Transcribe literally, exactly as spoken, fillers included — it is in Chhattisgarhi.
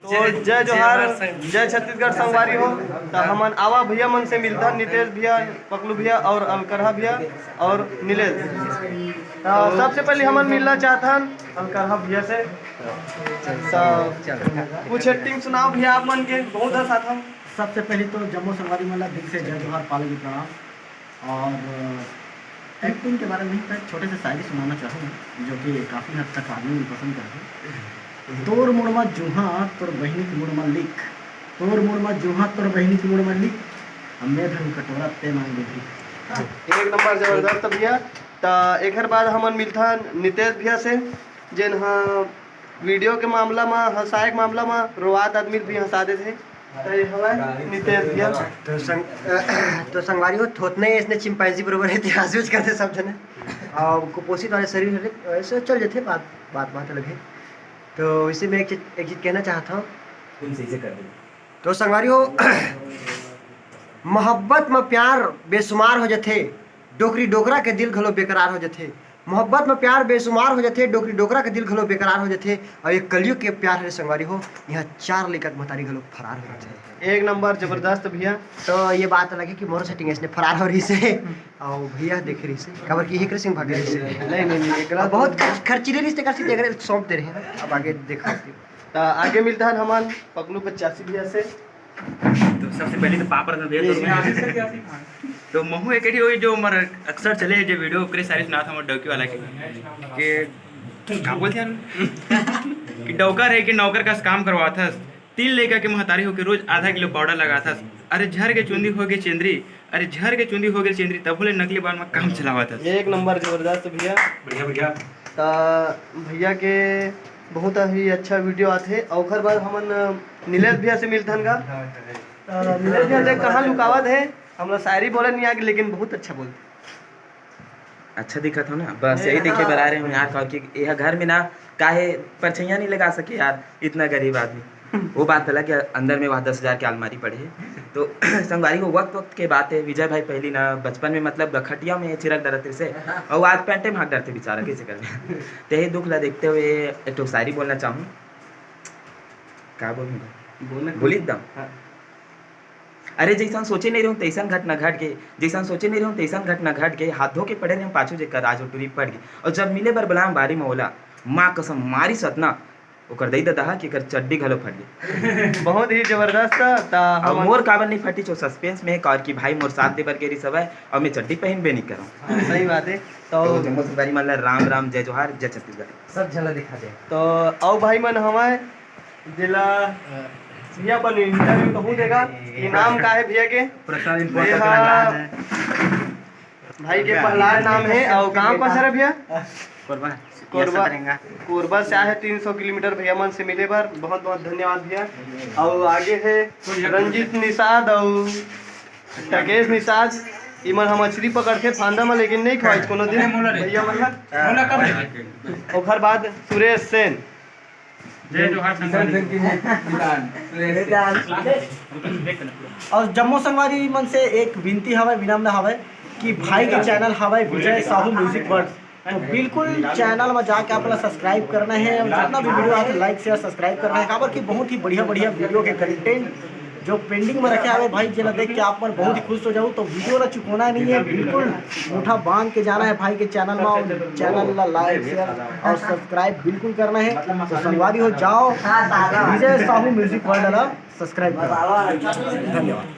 तो जय जोहार, जय छत्तीसगढ़ संगवारी हो। तो हमन आवा भैया मन से मिलथन, नितेश भैया, पकलू भैया और अलकरहा भैया और नीलेश। तो सबसे पहले हमन मिलना चाहथन अलकरहा भैया से। तो कुछ एक्टिंग सुनाओ भैया आप मन के, बहुत हंसाथन। सबसे पहले तो जम्मो संगवारी मन ला दिल से जय जोहार, पालगी प्रणाम। और एक्टिंग के बारे में ही मैं छोटे से शायरी सुनाना चाहूँगा, जो कि काफ़ी हद तक आदमी भी पसंद करते हैं। तोर मुड़मा जूहा, तोर बहिनी के मुड़मा लिख। तोर मुड़मा जूहा, तोर बहिनी के मुड़मा लिख। अब मैं धरू कटोरा, ते मांग दे भीख। एक नंबर, जबरदस्त भैया। त एकर बाद हमन मिलथन नितेश भैया से, जेन ह वीडियो के मामला म, हंसाए के मामला म रोआत आदमी भी हंसा देथे। त ये हवय नितेश भैया। तो संग, तो संगवारी हो, थोथना ही इसने चिंपैंजी बरोबर है, इतिहास यूज करते सब जने। और कुपोषित वाले शरीर हरे, ऐसे चल जाते, बात, बात, बात अलग है। तो इसी में एक चीज, एक चीज कहना चाहता हूँ। तुम सही से कर दो। तो संगवारी हो, मोहब्बत में प्यार बेसुमार हो जाथे, डोकरी डोकरा के दिल घलो बेकरार हो जाथे। मोहब्बत में प्यार बेसुमार हो जाथे, डोकरी डोकरा के दिल घलो बेकरार हो जाथे। और ये कलयुग के प्यार हरे संगवारी हो, यहाँ चार लइका के महतारी घलो फरार हो जाथे। एक नंबर, जबरदस्त भैया। तो ये बात अलग है कि मोरो सेटिंग इसने फरार हो रही से, और भैया देख रही से, काबर कि एकरे सिंह भाग रही से। नहीं, नहीं, नहीं, एकरा और बहुत खर्च-, खर्चीले रही से, कर सकते, अगर सौंप दे रहे हैं। अब आगे देखा। त आगे मिलता है हमन पकलू पचासी भैया से। तो सबसे पहले तो पापड़ का भैया, तो मैं तो महू एक ठे वही जो हमर अक्सर चले है जो वीडियो, ओकरे सारी सुनात हमर डौकी वाला के, के का बोलते हैं कि डौका रहे कि नौकर का काम करवाथस, तीन लइका के महतारी होके रोज आधा किलो पाउडर लगाथस। अरे झर के चुंदी होगे चेंदरी, अरे झर के चुंदी होगे चेंदरी, तभो ले नकली बाल में काम चलावथस। एक नंबर, जबरदस्त भैया। बढ़िया, बढ़िया। त भैया के बहुत ही अच्छा वीडियो आथे। और ओकर बाद हमन नीलेश भैया से मिलथन का। त नीलेश भैया देख कहाँ लुकावत है, हमला शायरी बोले नहीं आगे, लेकिन बहुत अच्छा बोलथे। अच्छा दिखत हो ना, बस ए, यही देखे हाँ। बर आए रहे हूँ यार, काबर कि यह घर में ना काहे परछैया नहीं लगा सके यार, इतना गरीब आदमी। वो बात अलग है, अंदर में वहाँ दस हजार की अलमारी पड़ी है। तो संगवारी हो, वक्त वक्त के बात है, विजय भाई पहली ना बचपन में मतलब खटिया में चिरक डरत रहिसे, और आज पैंटे में हाथ डरथे बेचारा, कैसे कर ले। ते ही दुख ला देखते हुए एक ठो शायरी बोलना चाहूँ। का बोलूँ भाई? बोलना बोली एकदम। हाँ। अरे जैसन सोचे नहीं रहूँ तैसन घटना घट गए, जैसन सोचे नहीं रहूँ तैसन घटना घट गए। हाथ धो के पड़े रहूँ पाछू जेकर आज वो टूरी पड़ गए। और जब मिले बर बलाम बारी में ओला, माँ कसम मारी सतना, ओकर दई ददा हा कि एकर चड्डी घलो फट गए। बहुत ही जबरदस्त। त अब हमन मोर काबर नहीं फटी, छो सस्पेंस में है, काबर कि भाई मोर साथ दे बर गेरी सबै, और मैं चड्डी पहनबे नहीं करूँ। हाँ, सही बात है। तो तो जम्मो संगवारी मन ला राम राम, जय जोहार, जय छत्तीसगढ़। सब झला दिखा दे। तो आओ भाई मन हमारे जिला भैया अपन इंटरव्यू कहूँ देगा। ये नाम का है भैया के? प्रसाद भैया। इम्पोर्टर का नाम है। भाई के प्रहलाद नाम है और गांव कौन सा है भैया? कोरबा। कोरबा। यस, तरेंगा। कोरबा से आए हैं तीन सौ किलोमीटर भैया मन से मिले बर। बहुत बहुत धन्यवाद भैया। और आगे है रंजीत निषाद और टकेश निषाद। इमन हम मछली पकड़थे फांदा में, लेकिन नहीं खवाइस कोनो दिन अरे मोला रे। भैया मन ला। मोला कब रे? ओकर बाद सुरेश सेन। जय जोहार संगवारी। और जम्मो संगवारी मन से एक विनती हवय, विनम्र हवय कि भाई के चैनल हवय विजय साहू म्यूजिक वर्ल्ड, तो बिल्कुल चैनल में जाके आप ला सब्सक्राइब करना है और जितना भी वीडियो आथे लाइक शेयर सब्सक्राइब करना है, काबर कि बहुत ही बढ़िया बढ़िया वीडियो के कंटेंट जो पेंडिंग में रखे हवे भाई, जेला देख के आप मन बहुत ही खुश हो जाऊ। तो वीडियो ला चुकोना नहीं है, बिल्कुल मुठा बांध के जाना है भाई के चैनल में, और चैनल ला लाइक शेयर और सब्सक्राइब बिल्कुल करना है। तो संगवारी हो जाओ विजय साहू म्यूजिक वर्ल्ड ला सब्सक्राइब करो। धन्यवाद।